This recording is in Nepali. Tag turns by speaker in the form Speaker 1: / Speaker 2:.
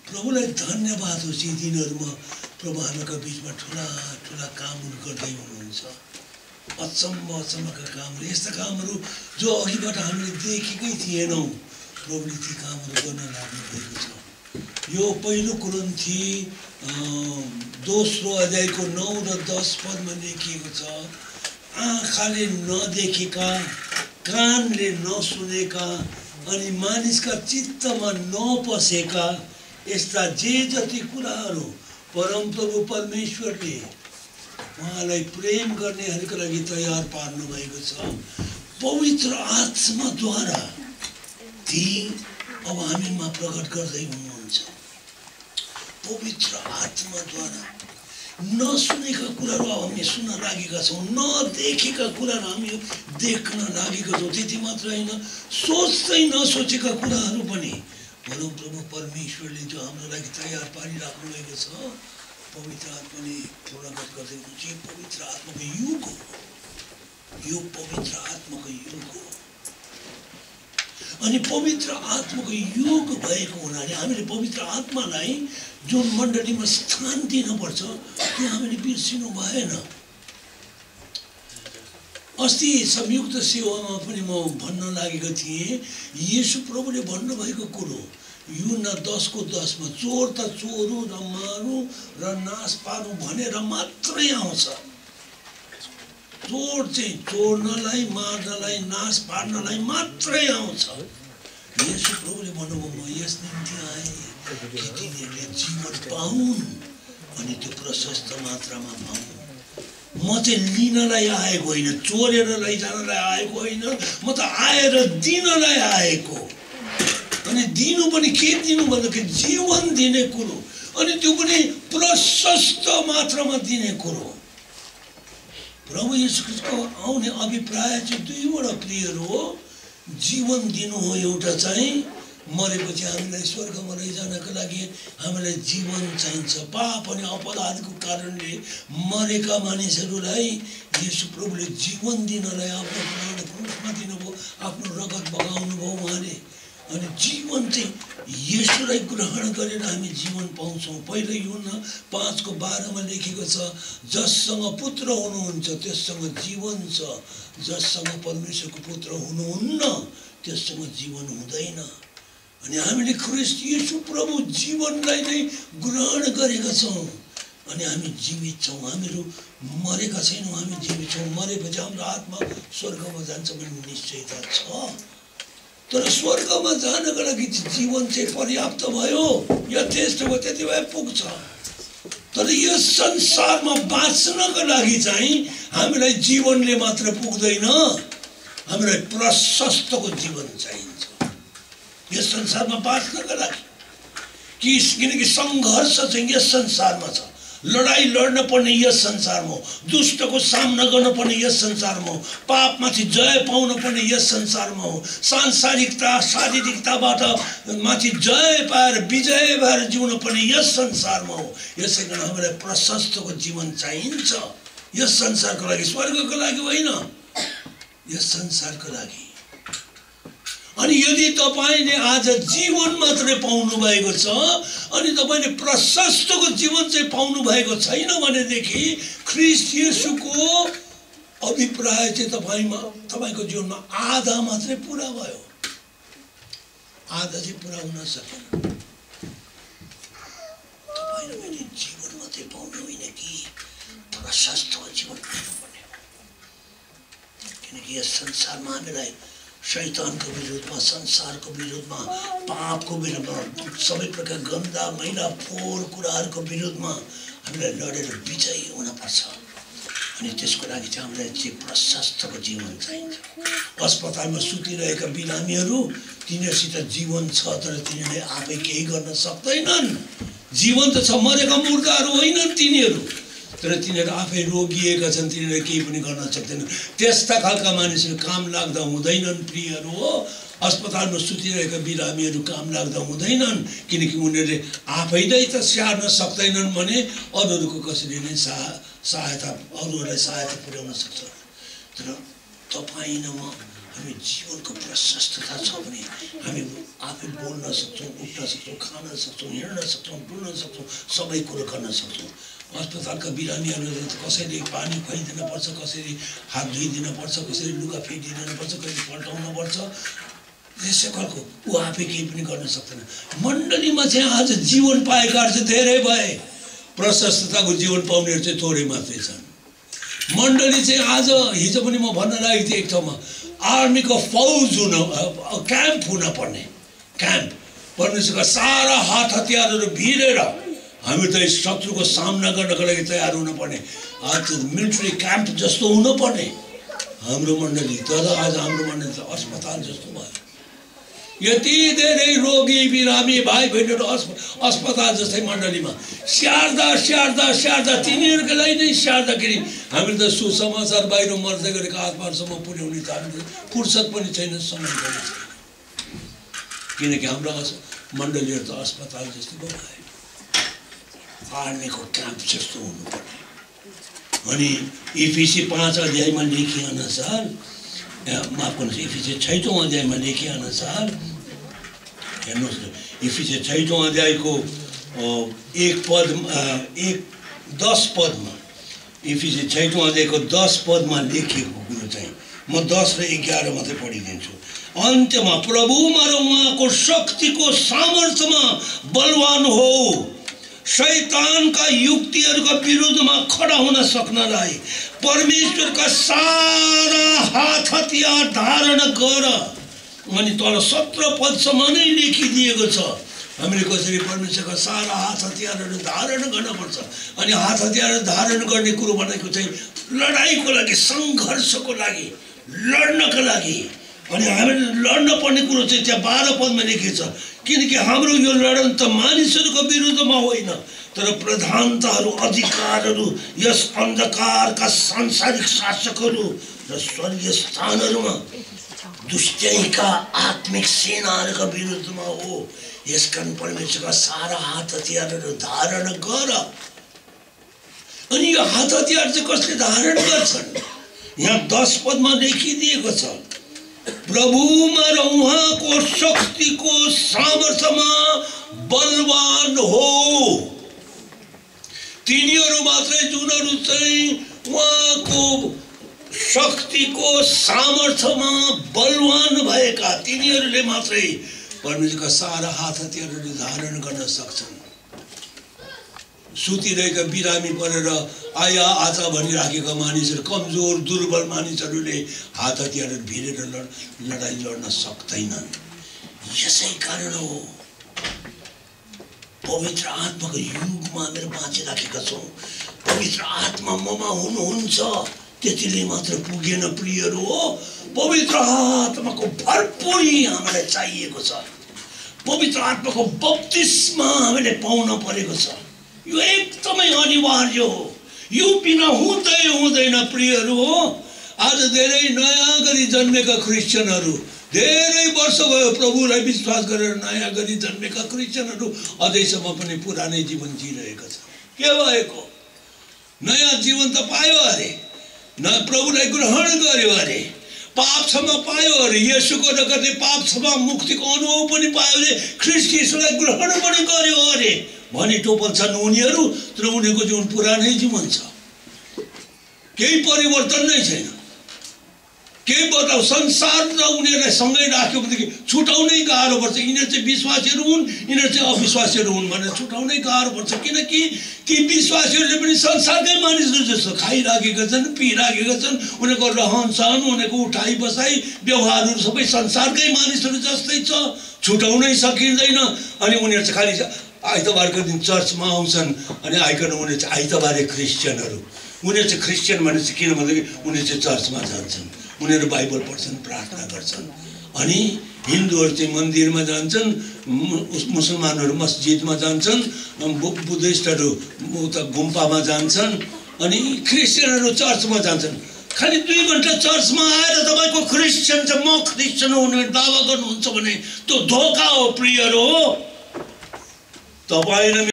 Speaker 1: प्रभुलाई धन्यवाद होस् यी दिनहरुमा प्रभु हामीका बीचमा ठुला ठुला कामहरु गर्दै हुनुहुन्छ। अचम्मका कामहरु, यस्ता कामहरु जो अघिबाट हामीले देखेकै थिएनौं, प्रभुले ती कामहरु गर्न लाग्नु भएको छ। यो पहिलो कोरिन्थी दोस्रो अध्यायको 9 र 10 पदमा लेखिएको छ, आँखाले नदेखेका, कानले नसुनेका अनि मानिसका चित्तमा नपसेका यस्ता जे जति कुराहरू परमप्रभु परमेश्वरले उहाँलाई प्रेम गर्नेहरूको लागि तयार पार्नु भएको छ, पवित्र आत्माद्वारा ती अब हामीमा प्रकट गर्दै हुनुहुन्छ। पवित्र आत्माद्वारा नसुनेका कुराहरू अब हामी सुन्न लागेका छौँ, नदेखेका कुराहरू हामी देख्न लागेका छौँ। त्यति मात्र होइन, सोच्दै नसोचेका कुराहरू पनि परमप्रभु परमेश्वरले जो हाम्रो लागि तयार पारिराख्नु भएको छ, पवित्र आत्माले प्रकट गर्दै हुनुहुन्छ। यो पवित्र आत्माको युग हो, यो पवित्र आत्माको युग हो। अनि पवित्र आत्माको युग भएको हुनाले हामीले पवित्र आत्मालाई जुन मण्डलीमा स्थान दिनुपर्छ त्यो हामीले बिर्सिनु भएन। अस्ति संयुक्त सेवामा पनि म भन्न लागेको थिएँ, येशू प्रभुले भन्नुभएको कुरो यूहन्ना 10:10 मा, चोर त चोरु र मारु र नाश पार्नु भनेर मात्रै आउँछ। चोर चाहिँ चोर्नलाई, मार्नलाई, नाश पार्नलाई मात्रै आउँछ। येशू प्रभुले भन्नुभयो, म यस निम्ति आएँ कि तिनीहरूले जीवन पाउन् अनि त्यो प्रशस्त मात्रामा पाउन्। म चाहिँ लिनलाई आएको होइन, चोरेर लैजानलाई आएको होइन, म त आएर दिनलाई आएको। अनि दिनु पनि के दिनु भन्दाखेरि जीवन दिने कुरो, अनि त्यो पनि प्रशस्त मात्रामा दिने कुरो। प्रभु येशू ख्रीष्टको आउने अभिप्राय चाहिँ दुईवटा प्रियहरू हो। जीवन दिनु हो, एउटा चाहिँ मरेपछि हामीलाई स्वर्गमा लैजानका लागि हामीलाई जीवन चाहिन्छ। पाप अनि अपराधको कारणले मरेका मानिसहरूलाई येशू प्रभुले जीवन दिनलाई आफ्नो प्राण क्रुसमा दिनुभयो, आफ्नो रगत बगाउनु भयो उहाँले। अनि जीवन चाहिँ येशूलाई ग्रहण गरेर हामी जीवन पाउँछौँ। पहिलो यूहन्ना 5:12 मा लेखेको छ, जससँग पुत्र हुनुहुन्छ त्यससँग जीवन छ, जससँग परमेश्वरको पुत्र हुनुहुन्न त्यससँग जीवन हुँदैन। अनि हामीले ख्रीष्ट येशू प्रभु जीवनलाई नै ग्रहण गरेका छौँ अनि हामी जीवित छौँ। हामीहरू मरेका छैनौँ, हामी जीवित छौँ। मरेपछि हाम्रो आत्मा स्वर्गमा जान्छ भन्ने निश्चयता छ। तर स्वर्गमा जानको लागि जीवन चाहिँ पर्याप्त भयो, यथेष्ट भयो, त्यति भए पुग्छ। तर यस संसारमा बाँच्नको लागि चाहिँ हामीलाई जीवनले मात्र पुग्दैन, हामीलाई प्रशस्तको जीवन चाहिन्छ यस संसारमा बाँच्नको लागि। किनकि सङ्घर्ष चाहिँ यस संसारमा छ, लडाई लड्न पर्ने यस संसारमा हो, दुष्टको सामना गर्न पर्ने यस संसारमा हो, पापमाथि जय पाउन पर्ने यस संसारमा हो, सांसारिकता शारीरिकताबाट माथि जय पाएर विजय भएर जिउन पर्ने यस संसारमा हो। यसै कारण हामीलाई प्रशस्तको जीवन चाहिन्छ यस संसारको लागि, स्वर्गको लागि होइन, यस संसारको लागि। अनि यदि तपाईले आज जीवन मात्रै पाउनु भएको छ अनि तपाईले प्रशस्तको जीवन चाहिँ पाउनु भएको छैन भनेदेखि ख्रीष्ट येशूको अभिप्राय चाहिँ तपाईको जीवनमा आधा मात्रै पूरा भयो, आधा चाहिँ पूरा हुन सकेन। तपाईले मैले जीवन मात्रै पाउनु होइन कि प्रशस्तको जीवन पाउनुपर्ने हो। किनकि यस संसारमा हामीलाई शैतानको विरोधमा, संसारको विरोधमा, पापको विरोधमा, सबै प्रकार गन्दा मैला फोहोर कुराहरूको विरोधमा हामीलाई लडेर विजयी हुनुपर्छ। अनि त्यसको लागि चाहिँ हामीलाई चाहिँ प्रशस्तको जीवन चाहिन्छ। अस्पतालमा सुतिरहेका बिरामीहरू, तिनीहरूसित जीवन छ तर तिनीहरूले आफै केही गर्न सक्दैनन्। जीवन त छ, मरेका मुर्दाहरू होइनन् तिनीहरू, तर तिनीहरू आफै रोगिएका छन्, तिनीहरूले केही पनि गर्न सक्दैनन्। त्यस्ता खालका मानिसहरू काम लाग्दा हुँदैनन् प्रियहरू हो। अस्पतालमा सुतिरहेका बिरामीहरू काम लाग्दा हुँदैनन्, किनकि उनीहरूले आफैले त स्याहार्न सक्दैनन् भने अरूहरूको कसैले नै अरूहरूलाई सहायता पुर्याउन सक्छ। तर तपाईँ न म हामी जीवनको प्रशस्तता छ भने हामी आफै बोल्न सक्छौँ, उठ्न सक्छौँ, खान सक्छौँ, हिँड्न सक्छौँ, डुल्न सक्छौँ, सबै कुरो गर्न सक्छौँ। अस्पतालका बिरामीहरूले कसैले पानी खुवाइदिन पर्छ, कसैले हात धोइदिन पर्छ, कसैले लुगा फेरिदिन पर्छ, कसैले पल्टाउन पर्छ। यसैको ऊ आफै केही पनि गर्न सक्दैन। मण्डलीमा चाहिँ आज जीवन पाएकाहरू चाहिँ धेरै भए, प्रशस्तताको जीवन पाउनेहरू चाहिँ थोरै मात्रै छन्। मण्डली चाहिँ आज हिजो पनि म भन्न लागेको थिएँ एक ठाउँमा, आर्मीको फौज हुन क्याम्प हुन पर्ने, क्याम्प परमेश्वरका सारा हात हतियारहरू भिरेर हामी त शत्रुको सामना गर्नको लागि तयार हुनुपर्ने। आज मिलिट्री क्याम्प जस्तो हुनुपर्ने हाम्रो मण्डली, तर आज हाम्रो मण्डली त अस्पताल जस्तो भयो। यति धेरै रोगी बिरामी भाइ बहिनीहरू अस्पताल जस्तै मण्डलीमा स्याहार्दा स्याहार्दा स्याहार्दा तिनीहरूको लागि नै स्याहार्दाखेरि हामीले त सुसमाचार बाहिर मर्दै गरेको आत्माहरूसम्म पुर्याउने त हामीले फुर्सद पनि छैन, समय पनि छैन, किनकि हाम्रो मण्डलीहरू त अस्पताल जस्तो भयो, आर्मीको क्याम्प जस्तो हुनुपर्ने। अनि इफिसी 5 अध्यायमा लेखिए अनुसार, माफ गर्नुहोस्, इफिसी 6औं अध्यायमा लेखिए अनुसार हेर्नुहोस्, इफिसी 6औं अध्यायको 10 पदमा, इफिसी 6औं अध्यायको 10 पदमा लेखिएको कुरो चाहिँ म 10 र 11 मात्रै पढिदिन्छु। अन्त्यमा प्रभुमा र उहाँको शक्तिको सामर्थ्यमा बलवान हो, शैतानका युक्तिहरूका विरुद्धमा खडा हुन सक्नलाई परमेश्वरका सारा हात हतियार धारण गर। अनि तल 17 पदसम्म नै लेखिदिएको छ हामीले कसरी परमेश्वरका सारा हात हतियारहरू धारण गर्नुपर्छ। अनि हात हतियार धारण गर्ने कुरो भनेको चाहिँ लडाइँको लागि, सङ्घर्षको लागि, लड्नको लागि। अनि हामीले लड्न पर्ने कुरो चाहिँ त्यहाँ 12 पदमा लेखिएको छ, किनकि हाम्रो यो लडन त मानिसहरूको विरुद्धमा होइन, तर प्रधानताहरू, अधिकारहरू, यस अन्धकारका सांसारिक शासकहरू र स्वर्गीय स्थानहरूमा दुष्टैका आत्मिक सेनाहरूका विरुद्धमा हो। यसकारण परमेश्वरका सारा हात हतियारहरू धारण गर। अनि यो हात हतियार चाहिँ कसले धारण गर्छन्? यहाँ 10 पदमा लेखिदिएको छ, प्रभुमा र उहाँको शक्तिको सामर्थ्यमा बलवान हो। तिनीहरू मात्रै जुनहरू चाहिँ उहाँको शक्तिको सामर्थ्यमा बलवान भएका, तिनीहरूले मात्रै परमेश्वरका सारा हात हतियारहरू धारण गर्न सक्छन्। सुतिरहेका बिरामी परेर आया आज भनिराखेका मानिसहरू, कमजोर दुर्बल मानिसहरूले हात हतियारहरू भिरेर लडाइँ लड्न सक्दैनन्। यसै कारण हो पवित्र आत्माको युगमा हामीले बाँचिराखेका छौँ। पवित्र आत्मा ममा हुनुहुन्छ, त्यतिले मात्र पुगेन प्रियहरू हो। पवित्र आत्माको भरपुरी हामीलाई चाहिएको छ। पवित्र आत्माको बप्तिस्मा हामीले पाउन परेको छ। यो एकदमै अनिवार्य हो। यो बिना हुँदैन प्रियहरू हो। आज धेरै नयाँ गरी जन्मेका क्रिस्चियनहरू, धेरै वर्ष भयो प्रभुलाई विश्वास गरेर नयाँ गरी जन्मेका क्रिस्चियनहरू अझैसम्म पनि पुरानै जीवन जिरहेका छन्। के भएको? नयाँ जीवन त पायो अरे, न प्रभुलाई ग्रहण गर्यो अरे, पाप क्षमा पायो अरे, येशूको रगतले पाप क्षमा मुक्तिको अनुभव पनि पायो अरे, ख्रीष्ट येशूलाई ग्रहण पनि गर्यो अरे भनी टोपल छन् उनीहरू। तर उनीहरूको जीवन पुरानै जीवन छ, केही परिवर्तन नै छैन। केही बदलाउ संसार र उनीहरूलाई सँगै राख्यो भनेदेखि छुटाउनै गाह्रो पर्छ। यिनीहरू चाहिँ विश्वासीहरू हुन्, यिनीहरू चाहिँ अविश्वासीहरू हुन् भनेर छुटाउनै गाह्रो पर्छ। किनकि ती विश्वासीहरूले पनि संसारकै मानिसहरू जस्तो खाइराखेका छन्, पिइराखेका छन्। उनीहरूको रहन सहन, उनीहरूको उठाइ बसाइ, व्यवहारहरू सबै संसारकै मानिसहरू जस्तै छ, छुटाउनै सकिँदैन। अनि उनीहरू चाहिँ खालि आइतबारको दिन चर्चमा आउँछन्, अनि आइकन उनीहरू चाहिँ आइतबारे क्रिस्चियनहरू। उनीहरू चाहिँ क्रिस्चियन भनेपछि किन भन्दाखेरि उनीहरू चाहिँ चर्चमा जान्छन्, उनीहरू बाइबल पढ्छन्, प्रार्थना गर्छन्। अनि हिन्दूहरू चाहिँ मन्दिरमा जान्छन्, मुसलमानहरू मस्जिदमा जान्छन्, बुद्धिस्टहरू उता गुम्पामा जान्छन्, अनि क्रिस्चियनहरू चर्चमा जान्छन्। खालि 2 घन्टा चर्चमा आएर तपाईँको क्रिस्चियन चाहिँ म क्रिस्चियन हो भनेर दावा गर्नुहुन्छ भने त्यो धोका हो प्रियहरू हो। तपाईँ